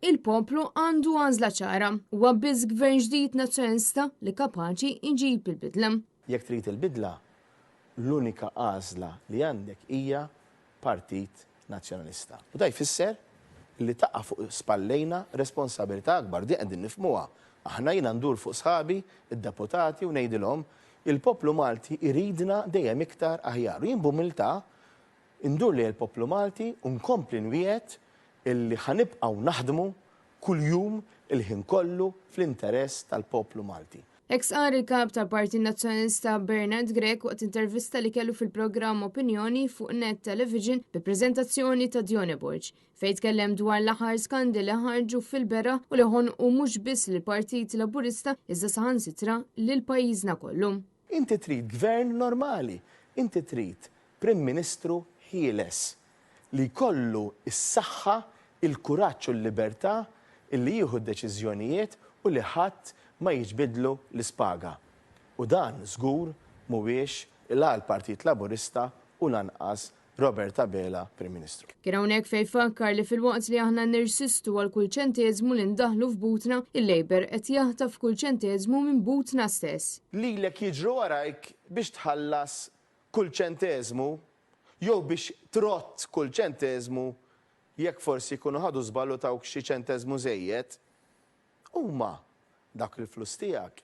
Il-poplu għandu għażla ċara. Huwa biss gvern ġdid Nazzjonalista li kapaċi jġib il-bidla. Jekk trid il-bidla, l-unika għażla li għandek hija Partit Nazzjonalista. U da jfisser li taqa' fuq spallejna responsabilità akbar. Din qegħdin nifhmuha. Aħna jiena ndur fuq sħabi, id-deputati u ngħidilhom il-poplu Malti jridna dejjem iktar aħjar. U jien b'umiltà ndur lejn il-poplu Malti u nkompli nwiegħed illi ħa nibqgħu naħdmu kuljum il-ħin kollu fl-interess tal-poplu Malti. Hekk stqarr il-Kap tal-Partit Nazzjonalista Bernard Grech waqt intervista li kellu fil-programm Opinjoni fuq Net Television bi preżentazzjoni ta' Dione Borg, fejn tkellem dwar l-aħħar skandi li ħarġu fil-beraħ u li ħonqu mhux biss lill-Partit Laburista iżda saħansitra lil pajjiżna kollu. Inti trid gvern normali, inti trid Prim Ministru ħieles li jkollu s-saħħa, il-kuraġġ u l-libertà illi jieħu d-deċiżjonijiet u li ħadd ma jiġbidlu l-ispaga. U dan żgur mhuwiex la l-Partit Laburista u lanqas Robert Abela Prim Ministru. Kien hawnhekk fejn fakkar li filwaqt li aħna nirsistu għal kull ċenteżmu li ndaħħlu f'butna, il-Labour qed jaħtaf kull ċenteżmu minn butna stess. Lilek jiġru warajk biex tħallas kull ċenteżmu jew biex trodd kull ċenteżmu jekk forsi jkunu ħadu żball u tawk xi ċenteżmu żejjed, huma dawk il-flus tiegħek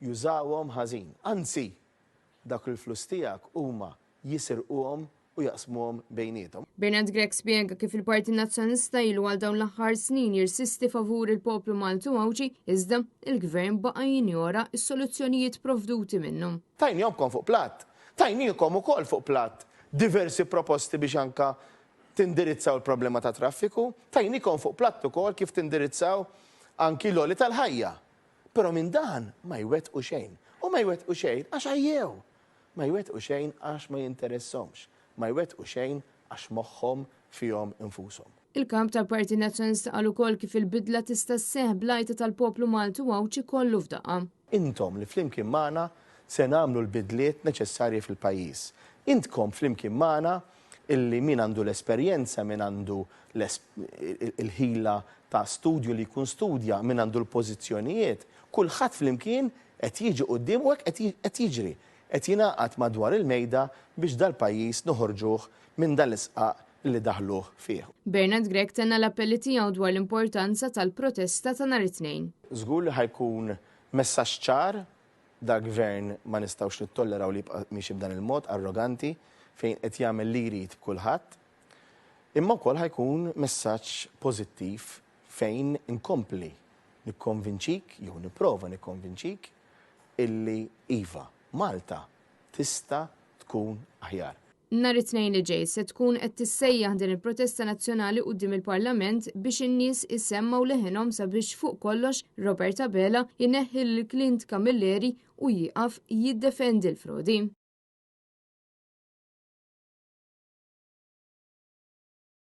jużawhom ħażin. Anzi, dawk il-flus tiegħek huma jisirquhom u jaqsmuhom bejniethom. Bernard Grech spjega kif il-Partit Nazzjonalista ilu għal dawn l-aħħar snin jirsisti favur il-poplu Malti u Għawdxi iżda il-Gvern baqa' jinjora s-soluzzjonijiet provduti minnu. Tajnihomkom fuq platt. Tajniekom ukoll fuq platt diversi proposti biex anka tindirizzaw il-problema tat-traffiku. Tajniekom fuq platt ukoll kif tindirizzaw anki l-għoli tal-ħajja. Però minn dan ma jwettqu xejn. U ma jwettqu xejn għax għajjew. Ma jwettqu xejn għax ma jinteressahomx. Ma jwettqu xejn għax moħħhom fihom infushom. Il-Kap tal-Partit Nazzjonalista qal ukoll kif il-bidla tista' sseħħ bl-għajta tal-poplu Malti u Għawdxi kollu f'daqqa. Intom li flimkien magħna se nagħmlu l-bidliet neċessarji fil-pajjiż. Intkom flimkien magħna illi min għandu l-esperjenza, min għandu l-ħila ta' studju li jkun studja, min għandu l-pożizzjonijiet, kulħadd flimkien qed jiġi quddiem u hekk qed jiġri. Qed jingħaqad madwar il-mejda biex dal-pajjiż noħorġuh minn dal-isqaq li daħluh fih. Bernard Grech tenna l-appelli tiegħu dwar l-importanza tal-protesta ta' nhar it-Tnejn. Żgur li ħa jkun messaġġ ċar, dal-Gvern ma nistgħux nittolleraw li jibqa' miexi b'dan il-mod arroganti fejn qed jagħmel li jrid b'kulħadd. Imma wkoll ħa jkun messaġġ pożittiv fejn inkompli nikkonvinċik jew nipprova nikkonvinċik illi iva, Malta tista' tkun aħjar. Nhar it-Tnejn li ġej se tkun qed tissejjaħ din il-protesta nazzjonali quddiem il-Parlament biex in-nies isemmgħu leħinhom sabiex fuq kollox Robert Abela jneħħi lil Clint Camilleri u jieqaf jiddefendi l-frodi.